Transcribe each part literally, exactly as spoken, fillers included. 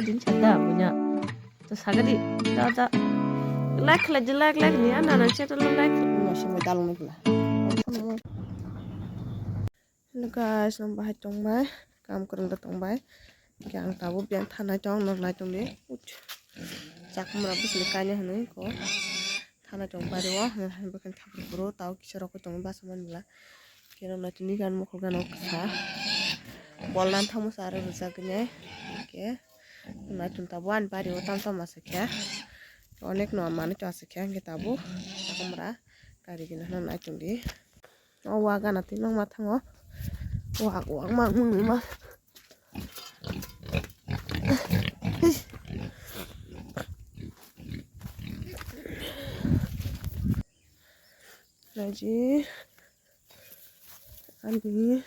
Din chada bunya. To sagadi da da. Like khlai di, like, like ni ana na channel like. Masih modal ni kena. Hello guys, nang bahai tongbai, kam kwrwng da tongbai. Khe ang tabuk biyang thanai tong, nok nai tongdi. Uch. Chakmura bwsli kainwi hwnwi ko. Thanai tong bari o, bwkhani thapur phuru tau kisa rokoi tongwi basa man bwla. Khe nok nai tongdi gan mokol gano kisa. Bol nan thangmo sa aro rwjak gnai. Khe nai tong tabuk ani bari o tam tam asa khe. Onek no manwi to asa khe, hwnkhe tabuk chakmura kari gina nok nai tongdi. O wa gana twi nokma thango. Wa, wa, ma, ma, ma. Naji. Ani,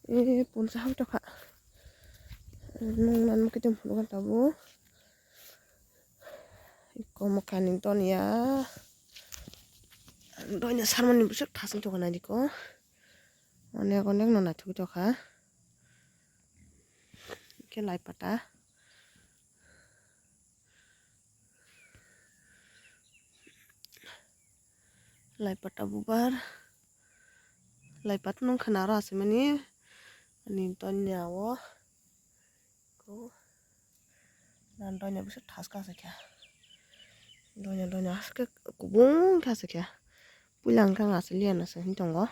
eh, punsa ham tokha. Nung nan mukhe tong phuru kan tabu. Iko mokani donya. Donya sarmani bwswk thasing tongkha naidi ko. Onek onek no naithok tokha. Khe lai pata. Lai pata bubar. Lai pata nung khana aro asimani. Ani donya o. Ko nan donya bwswk thaska se khe. Donya, donya haske kubung khe se khe. Puila wngkha nga se liya na se hin tongo.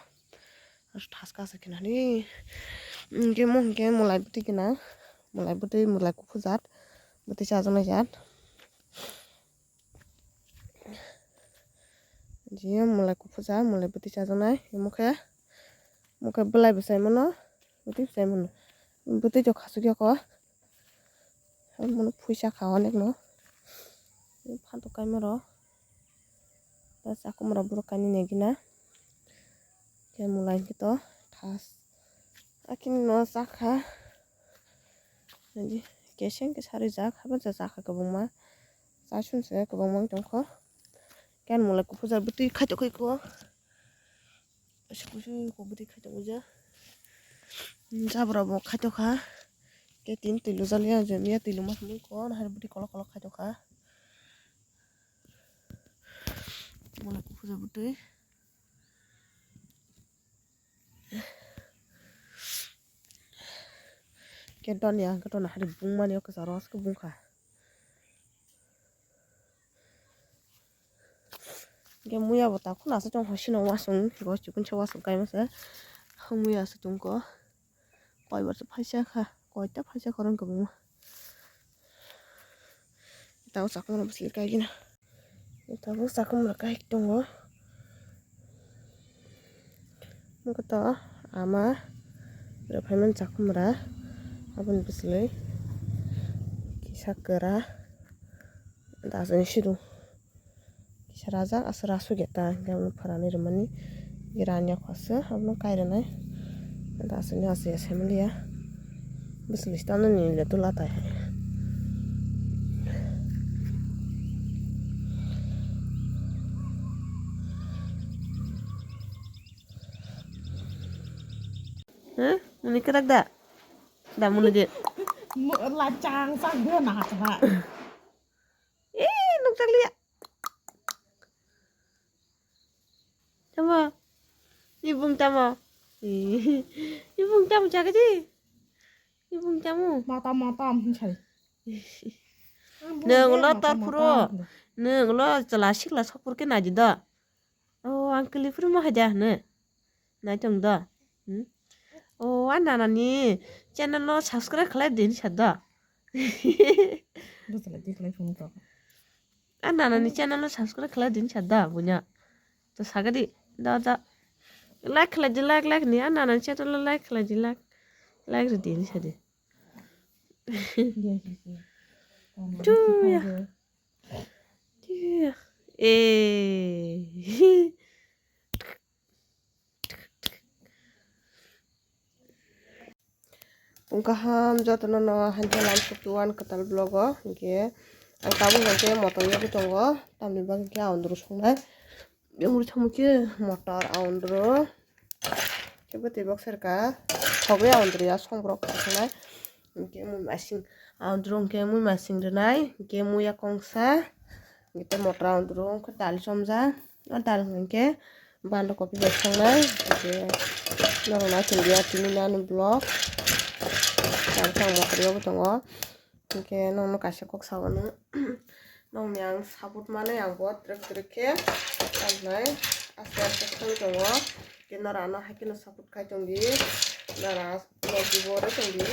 Asu thaska se khe nani. Hwnkhe mo hwnkhe mwlai bwtwi gwnang. Mwlai bwtwi, mwlai kuphur jat. Bwtwi chajaknai jat. Jio mwlai kuphur ja, mwlai bwtwi chajaknai. Mokhe, mokhe bwlai bwsai mano, bwtwi bwsai mano. Bwtwi to khasuk yako. Mano phuisa kha onek no. Phantok kaima ro. Ta chakum ro borok kainwi nai gina. Khe mwlai hwnkhe to thas. Akini no chakha. Keseng khe sarwi jak, habo cha chakha kwbangma. Chasung se kwbangma wng tongkho. Khe ani mwlai kuphur ja bwtwi khaito khaiko. Kusu kusu ko bwtwi khaito ja. Jabra bo khaito kha. Khe tin twi lujaliya je miya twi luma sumui ko nahar bwtwi kolok kolok khaito kha. Mwlai kuphur ja bwtwi. Khe donya hwnkhe to nahari bungmani o kwcharo aske bungkha. Hwnkhe muya bo takhuk nasa chong hoisino wasung, bo chikon se wasung kaimasa. Muya se chungko. Koibar se phaisa kha, koita phaisa khorang kwbangma. Tabo chakhumra bwsli kaigina. Tabo chakhumra kaik tongo. Nokto ama rwphaimani chakhumra. Aboni bwsli kisa kwra. Dasani sidung. Kisa rajak aswk aswk ya ta, hwnkhe abono pharani rwmani, ranya khwaswk abono kairanai. Aswk ni aswk ya saimanliya. Bwswk ni sitano ni le tula tai hai. Huh? Muni kwrak da? Da muni de. Lachang sak de na ha. Eh, nukjak liya. Tamo? Ibung tamo? Ibung tamo chakadi? Ibung tamo? Mata mata am sai. Nung lo tor phuro. Nung lo chwla sikla sok phur khe naidi do. Oh, ang kwlwi phuru mo haida hwno. Naitong do. Hmm? Oh, a nanani channel no subscribe khlai din sa do. Bwsala di khlai phone to. A nanani channel no subscribe khlai din sa do, bunya. To sagadi, da, da. Like khlai di, like, like ni. A nanani channel no like khlai di, like. Like ri din sa di. Tuya. Tuya. Eh. Pung kaham jotono no haikhe lam sukti wan kwtal vlog o. Hinkhe ang tabuk hinkhe motom yagwi tongo, tamni bagwi khe aondro songnai. Bemuri thangmui khe motor aondro khe bwtwi boksor ka thogwi aondro ya songborok thangkhe nai. Hinkhe mui asing Audro hwnkhe mui masing rwnai, hwnkhe muya kongsa, hwnkhe motor audro hwnkhe dal chomjak. O dal hwnkhe bando kopi bai songnai, hwnkhe norok nai tongdi tini nani vlog. Dal chomjak motor yago tongo. Hwnkhe nokno kaisa kok sawi mano. Nokni ang support manwi ang bo trek trek khe tamnai aste aste khaiwi tongo. Hwnkhe norok ano hai kheno support khai tongdi. Norok logi bo rai tongdi.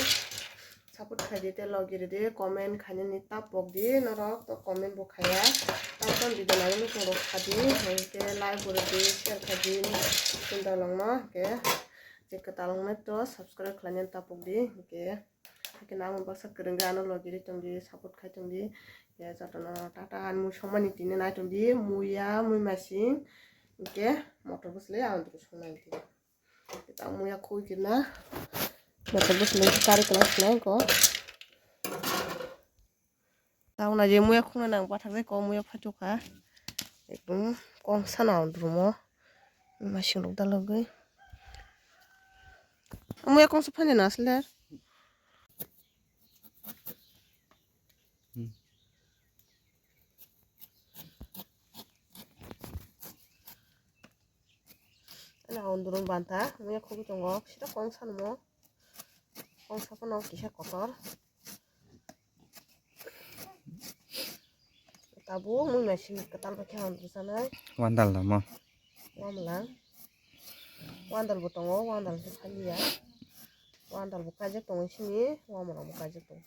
Support khaidi tei logi rwdi, comment khainani ta pokdi. Norok to comment bo khaiya. Tamoni video nangwi muchungrok khadi. Hwnkhe like bo rwdi, share khaidi. Chini dalongno hwnkhe je kwtal wngnai to subscribe khlainani ta pokdi. Hwnkhe. Haikhe nang baksa kwrwngwi ano logi ri tongdi, support khai tongdi. Ya jotono tata ani mui somani tini nai tongdi, muya, mui masing, hwnkhe motor bwswlwi ang duru songnai tini. Ta muya khugwi kirna, motor bwswlwi kari kwlai sinai ko. Tabuk nai je muya khuknani ang bathakjai ko, muya phaitokha. Ekdom kongsa no ang drumo. Masing rok dalogwi. Muya kongsa phainai no asle. Ani ang drumo banta, muya khugwi tongo. Sida kongsa no mo. Kongsa phano kisa kotor. Tabuk mui masing kwtal bai khe ang rwchanai. Wandal da mo? Wamla. Wandal bo tongo, wandal khe phalia. Wandal bo kaijak tongo sini, wamla bo kaijak tongo.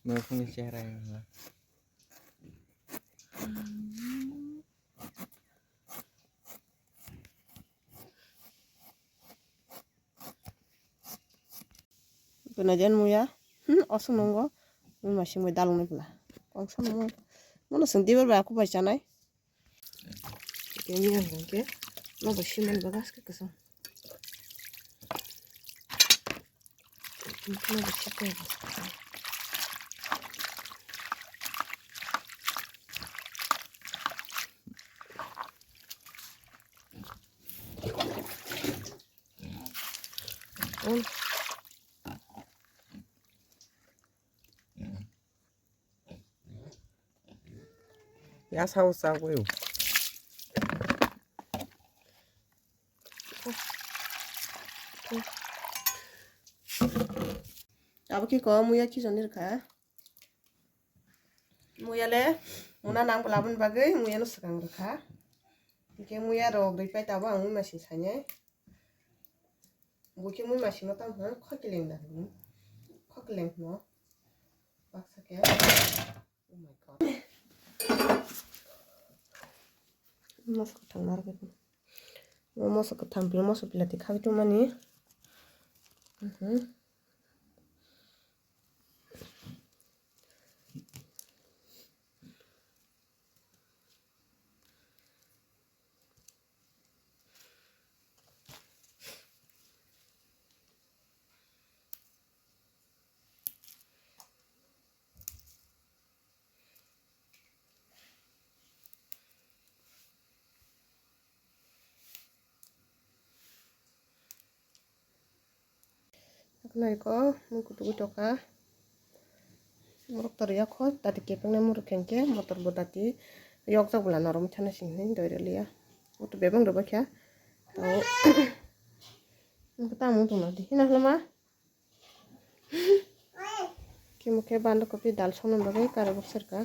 Mui phungni chehra yang la. Bwnajan muya. Hmm, osuk nungo. Mui masing bai dalung nai pula. Kongsa nungo. Mono sung dibar bai aku bai chanai. Kenya hingke. No bai siman bagas ke kesong. No bai siman bagas kesong. Ya sao sao ko. Abo ki ko muya ki jonir kha. Muya le muna nang bwlabwni bagwi muya no swkang rwkha. Hwnkhe muya rok rwi pai tabuk ang mui masing sainai. Bo khe mui masing no tamo hwnka khokileng da hwnwi. Khokileng hwno. Baksa khe. Oh my God. Moso kwthang narwkhe. Moso kwthang pila moso pila twi khawi tongmani. Mhm. Naiko mui kutu kutu kha. Morok tor yakho dati kepeng nai muruk khe motor bo dati yokjak bwla norok thana sing hin doi rwliya. Motor bebang rwbaikha. Tamo tamo tongna di hina hwlama. Khe mokhe banda kopi dal songna bagwi karabok serka.